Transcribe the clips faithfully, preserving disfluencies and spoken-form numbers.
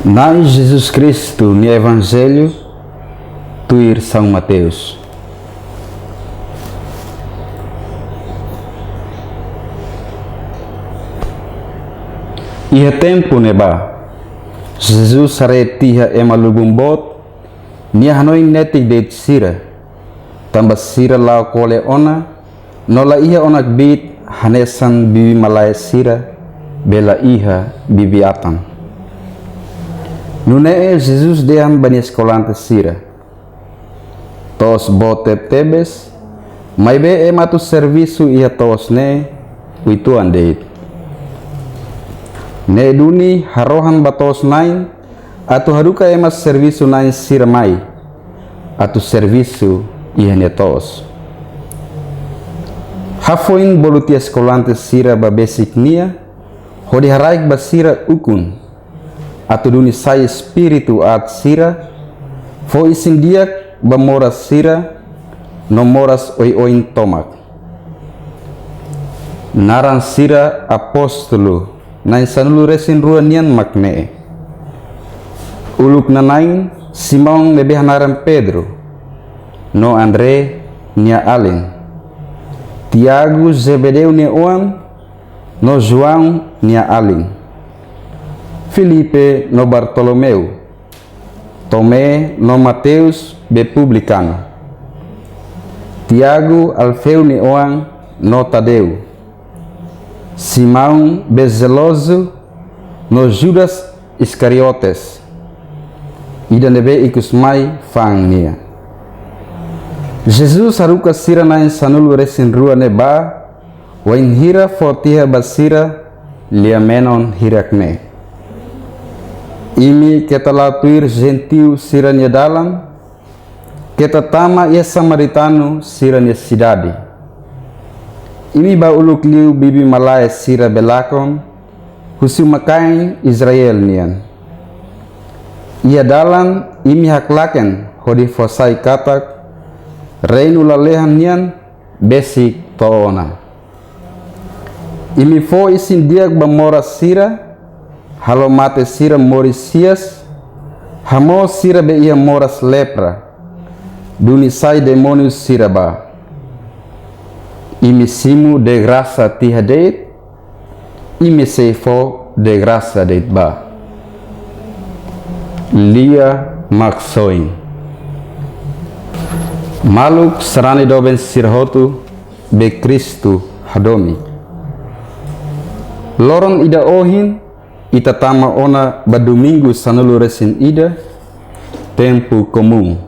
Na'i Jesus Kristu nia Evanjellu tuir São Mateus. Iha tempu ne'ebá, Jesus haree tiha ema lubun boot, nia hanoin netik de'it sira, tanba sira la'o kole ona, no la iha ona kbiit hanesan bibi-malae sira be la iha bibi-atan. Nune'e Jesus dehan ba nia eskolante sira: To'os boot tebetebes, maibé ema atu servisu iha to'os ne'e uitoan de'it. Ne'e duni harohan ba to'os-na'in atu haruka ema servisu-na'in sira mai atu servisu iha nia to'os. Hafoin bolu tiha eskolante sira ba besik nia, hodi haraik ba sira ukun, atu duni sai espíritu aat sira, fó isin-di'ak ba moras sira, no moras oioin tomak. Naran sira apóstolu na'in sanulu-resin-rua nian mak ne'e: Uluk nana'in, Simão ne'ebé hanaran Pedro, no André nia alin; Tiago, Zebedeu nia oan, no João nia alin; Filipe no Bartolomeu; Tomé no Mateus be publikanu; Tiago, Alfeu nia oan, no Tadeu; Simão be zelozu, no Judas Iscariotes, ida ne'ebé ikus mai fa'an nia. Jesus haruka sira na'in sanulu-resin-rua ne'e ba, wainhira fó tiha ba sira lia-menon hirak ne'e: Imi keta la'o tuir jentiu sira-nia dalan, keta tama iha samaritanu sira-nia sidade. Imi bá uluk liu bibi-malae sira be lakon, husi uma-kain Israel nian. Iha dalan imi haklaken hodi fó sai katak reinu lalehan nian besik to'o ona. Imi fó isin-di'ak ba moras sira, halo mate sira moris hi'as, hamoos sira be iha moras lepra, duni sai demóniu sira ba. Imi simu de grasa tiha de'it, imi sei fó de grasa de'it ba. Lia Maksoin. Maluk sarani doben sira hotu be Kristu hadomi. Loron ida ohin, ita tama ona ba Domingu sanulu-resin-ida, tempu komún.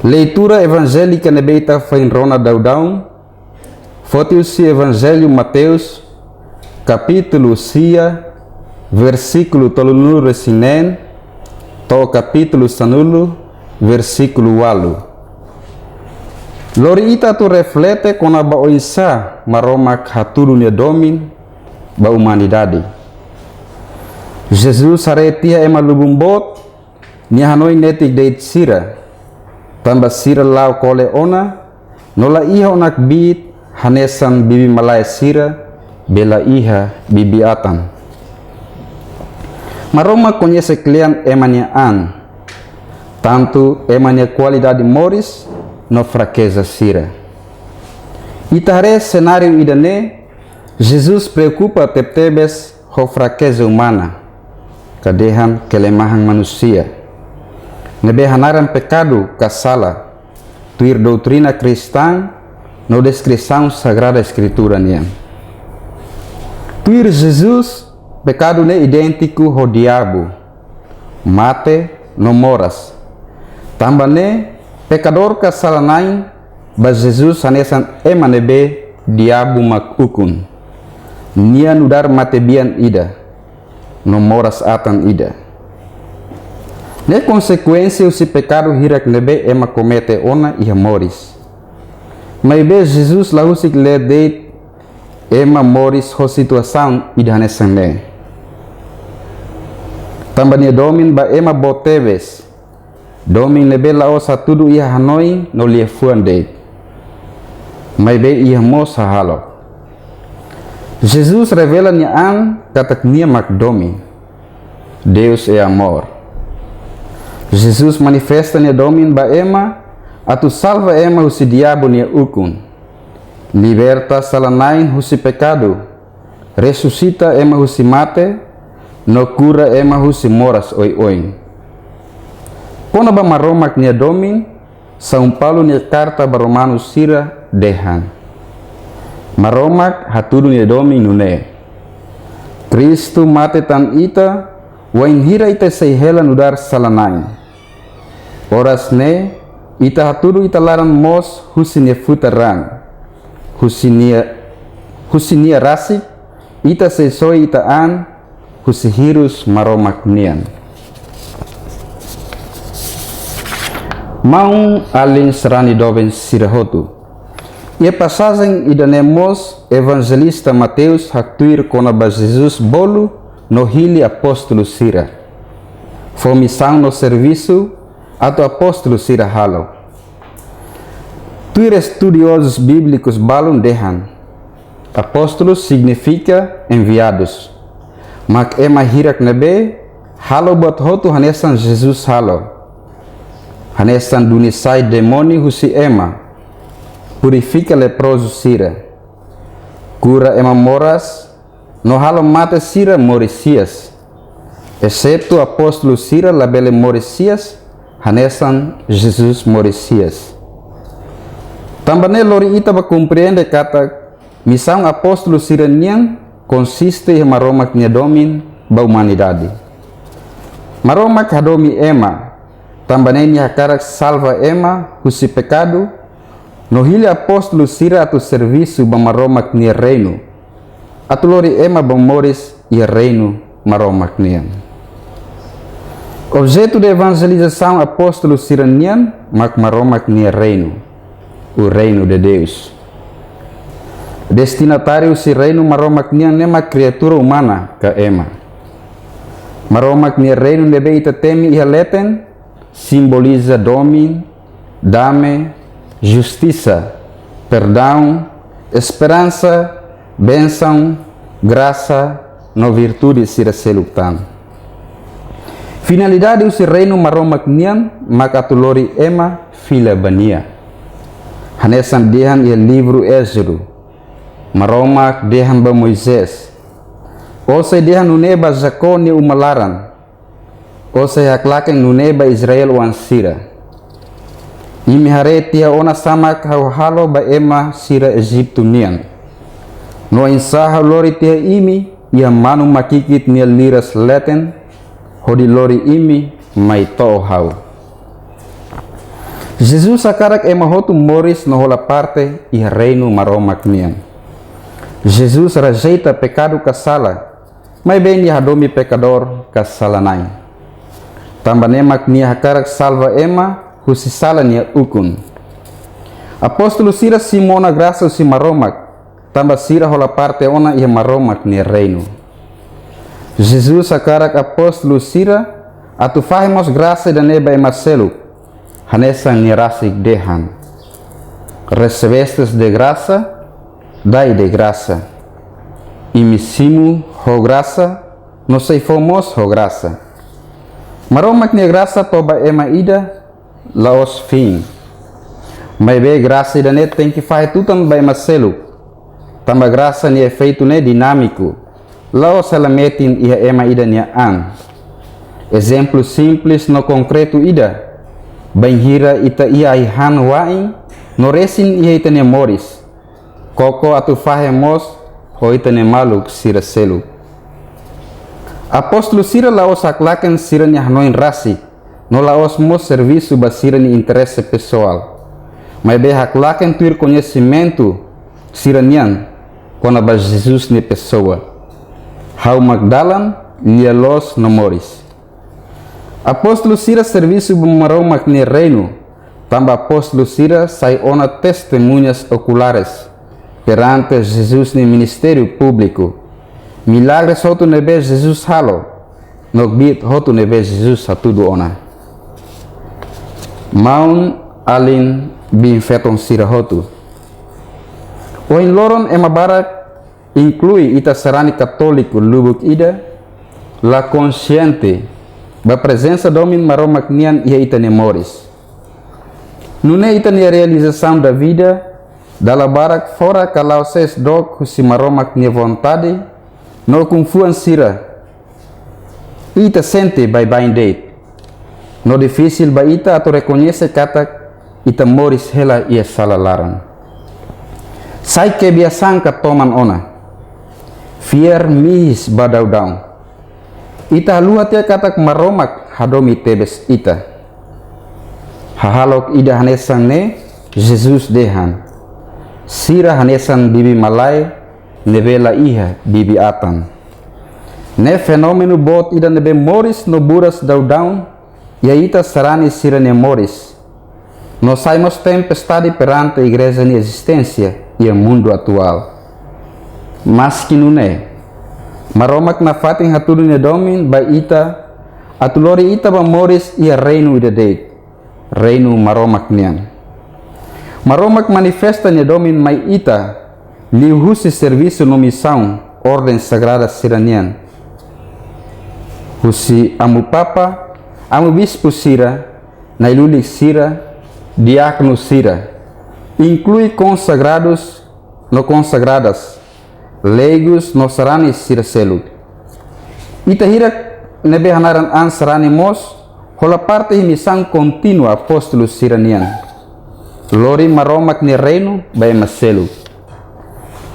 Leitura evanjélika ne'ebé ita foin rona daudaun, foti husi Evanjellu Mateus, kapítulu sia, versíkulu tolunulu-resin-neen, to'o kapítulu sanulu, versíkulu ualu. Lori ita atu reflete kona-ba oinsá Maromak hatudu nia domin ba umanidade. Jesus haree tiha ema lubun boot, nia hanoin netik de'it sira, tanba sira la'o kole ona, no la iha ona kbiit hanesan bibi-malae sira be la iha bibi-atan. Maromak koñese kle'an ema nia an, tantu ema nia kualidade moris no frakeza sira. Ita haree senáriu ida-ne'e, Jesus preokupa tebetebes ho frakeza umana, ka dehan kelemahan manusia, ne'ebé hanaran pekadu ka sala, tuir doutrina kristaun no deskrisaun Sagrada Eskritura nian. Tuir Jesus, pekadu ne'e idéntiku ho diabu, mate no moras. Tanba ne'e, pekadór ka sala-na'in ba Jesus hanesan ema ne'ebé diabu mak ukun. Nia nu'udar matebian ida, no moras-atan ida. Ne'e konsekuénsia husi pekadu hirak ne'ebé ema komete ona iha moris. Maibé Jesus la husik leet de'it ema moris ho situasaun ida hanesan ne'e. Tanba nia domin ba ema boot tebes, domin ne'ebé la'ós hatudu iha hanoin no liafuan de'it, maibé iha mós hahalok. Jesus revela nia an katak nia mak domin. Deus é amor. Jesus manifesta nia domin ba ema, atu salva ema husi diabu nia ukun, liberta sala-na'in husi pekadu, resusita ema husi mate, no kura ema husi moras oioin. Kona-ba Maromak nia domin, São Paulo nia karta ba Romanu sira dehan: Maromak hatudu nia domin nune'e: Kristu mate tan ita, wainhira ita sei hela nu'udar sala-na'in. Oras ne'e, ita hatudu ita laran moos husi nia futar raan, husi nia, husi nia rasik, ita sei soe ita an husi hirus Maromak nian. Maun-alin sarani doben sira hotu. Iha pasajen ida-ne'e mós evanjelista Mateus haktuir kona-ba Jesus bolu no hili apóstolu sira. Fó misaun no servisu atu apóstolu sira halo. Tuir estudiozus bíblikus balun dehan, apóstolu signifika enviadus. Mak ema hirak ne'ebé halo buat hotu hanesan Jesus halo. Hanesan duni sai demóniu husi ema, purifika leprozu sira, kura ema moras, no halo mate sira moris hi'as. Esetu apóstolu sira labele moris hi'as hanesan Jesus moris hi'as. Tanba ne'e lori ita bá komprende katak misaun apóstolu sira-nian konsiste iha Maromak nia domin ba umanidade. Maromak hadomi ema, tanba ne'e nia hakarak salva ema husi pekadu, no hili apóstolu sira atu servisu ba Maromak nia reinu, atu lori ema bá moris iha reinu Maromak nian. Objetu de evanjelizasaun apóstolu sira-nian mak Maromak nia reinu, o reino de Deus. Destinatáriu husi reinu Maromak nian ne'e mak kriatura umana ka ema. Maromak nia reinu ne'ebé ita temi iha leten simboliza domin, dame, justisa, perdaun, esperansa, bensaun, grasa, no virtude sira seluk tan. Finalidade husi reinu Maromak nian mak atu lori ema fila ba nia. Hanesan dehan iha livru Ézodu, Maromak dehan ba Moisés: Ó sei dehan nune'e ba Jacob nia uma laran, ó sei haklaken nune'e ba Israel oan sira: Imi haree tiha ona samak ha'u halo ba ema sira Ejitu nian, no oinsá ha'u lori tiha imi iha manu-makikit nia liras leten, hodi lori imi mai to'o ha'u. Jesus hakarak ema hotu moris no hola parte iha reinu Maromak nian. Jesus rejeita pekadu ka sala, maibé nia hadomi pekadór ka sala-na'in. Tanba ne'e mak nia hakarak salva ema husi sala nia ukun. Apóstolu sira simu ona grasa husi Maromak, tanba sira hola parte ona iha Maromak nia reinu. Jesus hakarak apóstolu sira atu fahe mós grasa ida-ne'e ba ema seluk, hanesan nia rasik dehan: Recebestes de graça, dai de graça. Imi simu ho grasa, no sei fó mós ho grasa. Maromak nia grasa to'o ba ema ida la'ós fin. Maibé grasa ida-ne'e tenke fahe tutan ba ema seluk. Tanba grasa nia efeitu ne'e dinámiku, la'ós hela metin iha ema ida nia an. Ezemplu simples no konkretu ida: bainhira ita iha ai-han wa'in no resin iha ita-nia moris, koko atu fahe mós ho ita-nia maluk sira seluk. Apóstolu sira la'ós haklaken sira-nia hanoin rasik, no la'ós mós servisu ba sira-nia interese pesoál. Maibé haklaken tuir koñesimentu sira-nian kona-ba Jesus nia pesoa. Ha'u mak dalan, lia-loos no moris. Apóstolu sira servisu ba Maromak nia reinu, tanba apóstolu sira sai ona testemuñas okulares perante Jesus nia ministériu públiku. Milagres hotu ne'ebé Jesus halo, no kbiit hotu ne'ebé Jesus hatudu ona. Maun-alin biin-feton sira hotu. Ohin loron ema barak, inklui ita sarani katóliku lubuk ida, la konsiente ba prezensa domin Maromak nian iha ita-nia moris. Nune'e ita-nia realizasaun da vida dala barak fora ka la'o sees dook husi Maromak nia vontade no ukun-fuan sira. Ita sente baibain de'it. No difisil ba ita atu rekoñese katak ita moris hela iha sala laran. Sai kebiasaan ka toman ona. Fiar mihis ba daudaun. Ita haluha tiha katak Maromak hadomi tebes ita. Hahalok ida hanesan ne'e, Jesus dehan: Sira hanesan bibi-malae ne'ebé la iha bibi-atan. Ne'e fenómenu boot ida ne'ebé moris no buras daudaun iha ita sarani sira-nia moris. No sai mós tempestade perante igreja nia ezisténsia iha mundu atuál. Maski nune'e, Maromak nafatin hatudu nia domin ba ita atu lori ita ba moris iha reinu ida de'it, reinu Maromak nian. Maromak manifesta nia domin mai ita liuhusi servisu no misaun orden sagrada sira-nian. Husi amu-papa, amu-bispu sira, na'i-lulik sira, diákonu sira, inklui konsagradus no konsagradas, leigus no sarani sira seluk. Ita hirak ne'ebé hanaran an sarani mós hola parte iha misaun kontínua apóstolu sira-nian. Lori Maromak nia reinu ba ema seluk.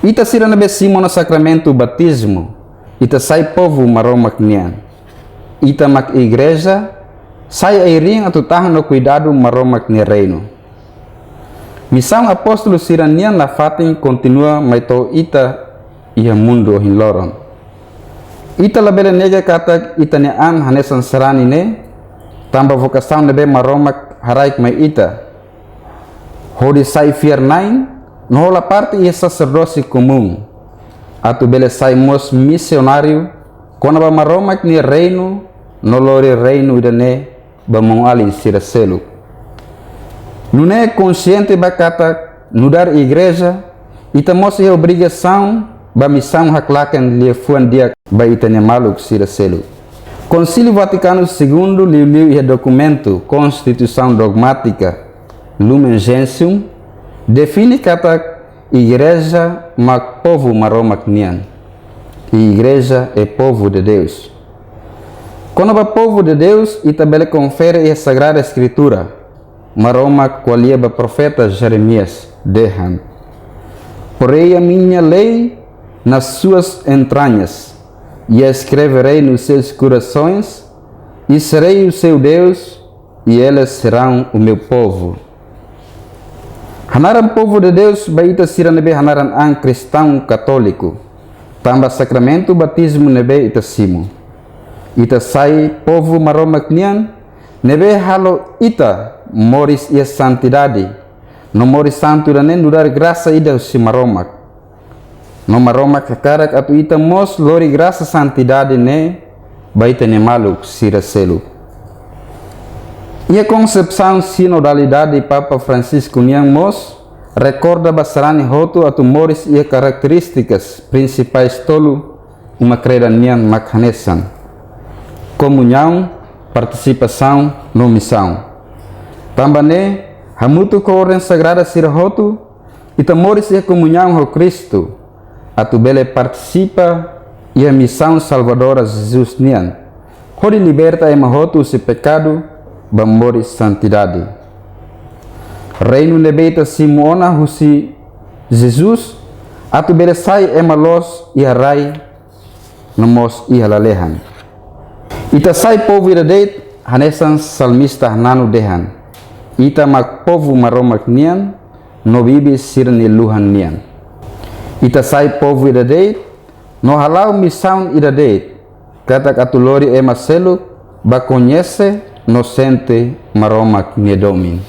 Ita sira ne'ebé simu ona sakramentu batizmu, ita sai povu Maromak nian. Ita mak igreja, sai ai-riin atu tahun no kuidadu Maromak nia reinu. Misaun apóstolu sira-nian nafatin kontinua mai to'o ita iha mundu ohin loron. Ita labele nega katak ita-nia an hanesan sarani ne'e, tanba vokasaun ne'ebé Maromak haraik mai ita. Hodi sai fiar-na'in, no hola parte iha saserdósiu komún. Atu bele sai mós misionáriu kona-ba Maromak nia reinu, no lori reinu ida-ne'e ba maun-alin sira seluk. Nune'e konsiente ba katak nu'udar igreja, ita mós iha obrigasaun ba misaun haklaken liafuan di'ak ba ita-nia maluk sira seluk. Konsíliu Vatikanu Segundu liuliu iha dokumentu Konstituisaun Dogmátika Lumen Gentium define katak igreja mak povu Maromak nian. Igreja é povo de Deus. Kona-ba povu de Deus, ita bele konfere iha Sagrada Eskritura. Maromak ko'alia ba profeta Jeremias, dehan: Porei a minha lei nas suas entranhas, e a escreverei nos seus corações, e serei o seu Deus, e eles serão o meu povo. Hanaran povu de Deus ba ita sira ne'ebé hanaran an kristaun katóliku, tanba sakramentu batizmu ne'ebé ita simu. Ita sai povu Maromak nian, ne'ebé halo ita moris iha santidade. No moris santu ida-ne'e nu'udar grasa ida husi Maromak. No Maromak hakarak atu ita mós lori grasa santidade ne'e ba ita-nia maluk sira seluk. Iha konsepsaun sinodalidade Papa Francisco nian mós rekorda ba sarani hotu atu moris iha karakterístikas prinsipais tolu uma-kreda nian, mak hanesan: komuñaun, partisipasaun no misaun. Tanba ne'e, hamutuk ho orden sagrada sira hotu, ita moris iha komuñaun ho Kristu, atu bele partisipa iha misaun salvadora Jesus nian, hodi liberta ema hotu husi pekadu ba moris santidade. Reinu ne'ebé ita simu ona husi Jesus, atu bele sai ema loos iha rai no mós iha lalehan. Ita sai povu ida de'it, hanesan salmista hananu dehan: Ita mak povu Maromak nian, no bibi sira-nia luhan nian. Ita sai povu ida de'it, no hala'o misaun ida de'it, katak atu lori ema seluk ba koñese no sente Maromak nia domin.